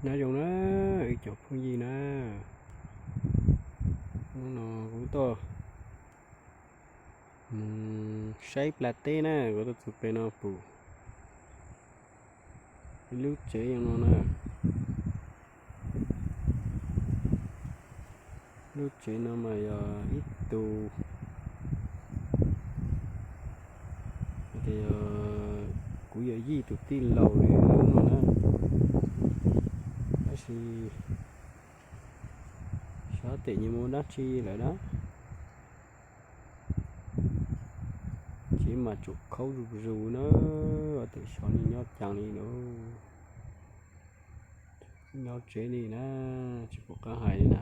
Nyob zoo na, ib cov phooj ywg na, hnub no kuv tuaj mus saib plas teb na, kuv tuaj txog pem no pum ib lub tsev zoo no na. Lub tsev no mas yog ib tug, hais tias yog kuv yawm yij tus tij laug li lub no na, tab sis xyov tias nws mus dab tsi lawm na. Tsev mas tsuas khaub zuj zus na, tias xyov nws nyob cas li lawm. Nyob tsev li na, tsis pom qab hais li na.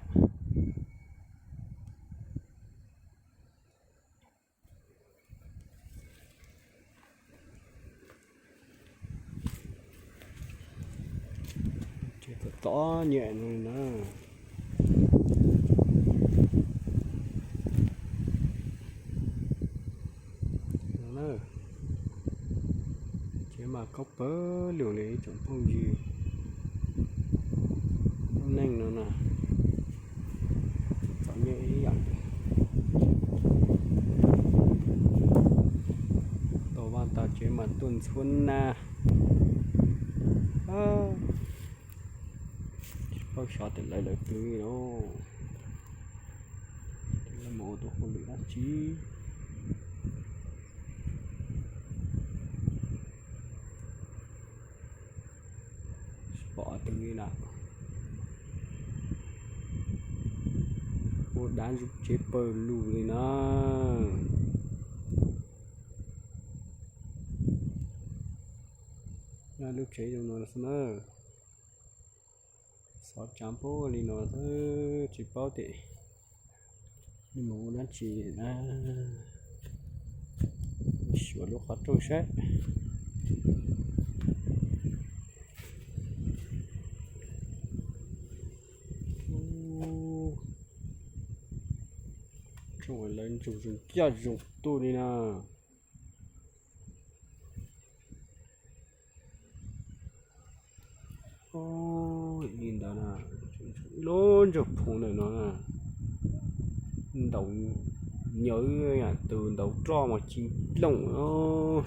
Tsev txom txom nyem no na. Tsev mas khaub pawg lug li ib tsoom phooj ywg. Lub neej no na, txom nyem ib yam. Tau vaj tau tsev mas tuaj ntxhua na. Tsis paub xyov tias lawv lawv twg li os. Lawv mus ua tus hauj lwm dab tsi. Tsis pom twg li na. Ua dav ntsuj tsev pawg lug li na. Lub tsev zoo no xwb na. Xov tsav npaum li no xwb, tsis paub tias nws mus ua dab tsi na. Xyuas lub qhov rooj saib. Rooj lawv ntsoog zoo caj zoo tuaj li na. Li ntawd na, ib lub ntsuag phoom ntawm no na, ntaus nyawv, tus ntaus roj mas ci nplooj,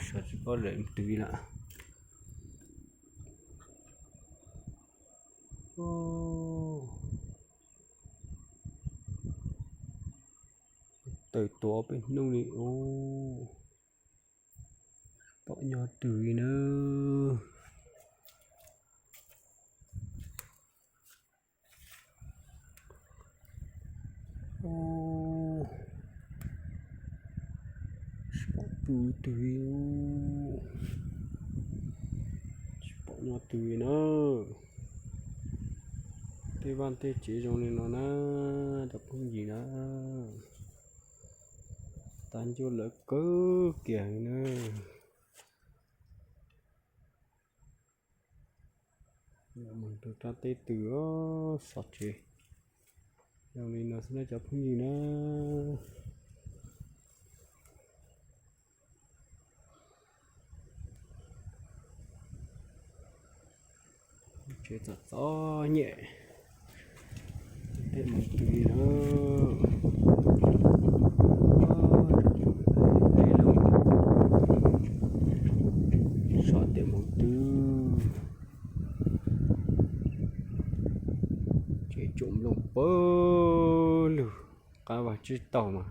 xyov tsis paub lawv twg lawm. Tawm tuav peb hnub li ub, pom nyob twg li na. Tsis pom pw twg li, tsis pom nyob twg li na. Tej vaj tej tsev zoo li no na, cov phooj ywg na, tas ncua lawv kawg kiag li na. Mus rau rab teb twg, xov tsev zoo li no xwb na cov phooj ywg na. Tsev txom txom nyem, tej mus twg li na. Xyov tej mus twg, tsev tsuam nplooj pawg lug, qab vag tsib taug mas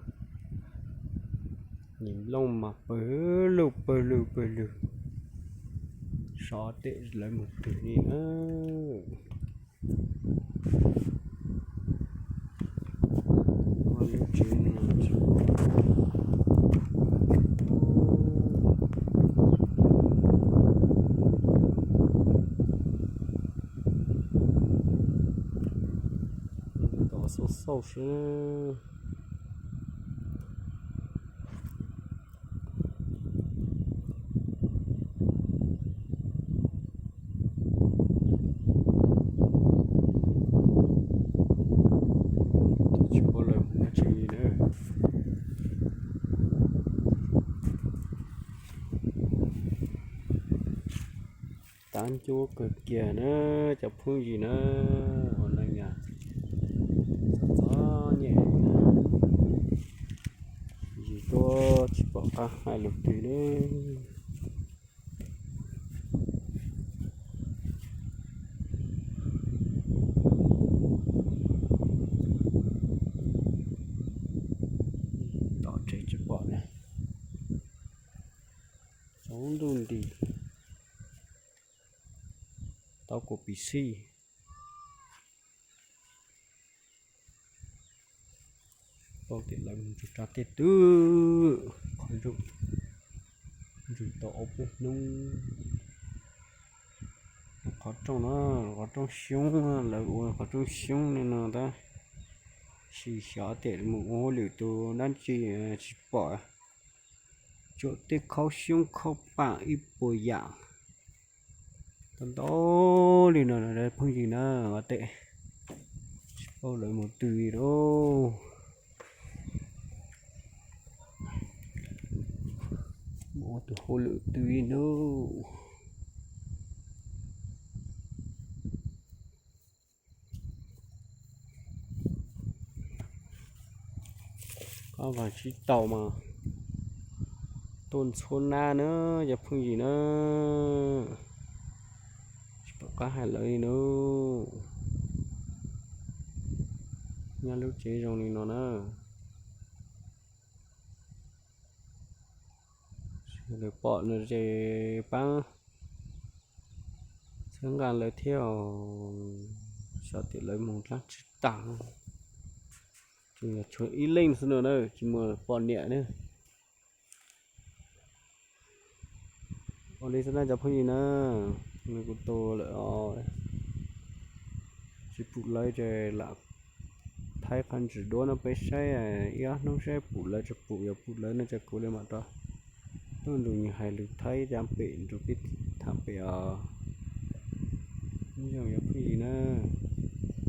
nim nplooj mas pawg lug pawg lug pawg lug, xyov tej lawv mus twg li na. Lub tsev no tos xauj xauj seb. Tsis paub lawv mus dab tsi na. Qab ncua kawg kiag na, cov phooj ywg na, ua neej txom txom nyem, yus tuaj tsis pom qab hais lus twg li. Tom tsev tsis pom na, tsaus ntuj nti, tau kuv pis xij. Paub tias lawv mus tsuj rog tiag twb qhov ntsug, ntsug tau ob peb hnub. Qhov rooj no, qhov rooj xyoob, lawv ua qhov rooj xyoob li no tab sis xyov tias mus ua hauj lwm tus dab tsi tsis pom. Tsuas tej khaub xyoob khaub pam ib puas yam. Tau ntau li no phooj ywg na, ua tes tsis paub lawv mus twg li lauj. Mus ua tus hauj lwm twg li lauj. Qab vas tsib taus mas tuaj ntxhua nab na, cov phooj ywg na, tsis pom qab hais lawv li na. Nyob lub tsev zoo li no na. Lawv pom no ces pab txhawb nqa lawv thiab, xyov tias lawv mus dlaab tsi tag. Tsuas yog tshuav ib leej xwb no na, tsis muaj poj niam na. Ua li xwb na cov phooj ywg na, nws kuv tus lawm os. Tsis pum lawv ces lam thaij qhov ntsis duab no peb saib, ib ob hnub saib pum lawv tsis pum, yog pum lawv no ces kuv li mam rov tuaj nrug nws hais lus Thaib caj pem nrug peb tham pem os. Ib zaug yog phooj ywg na.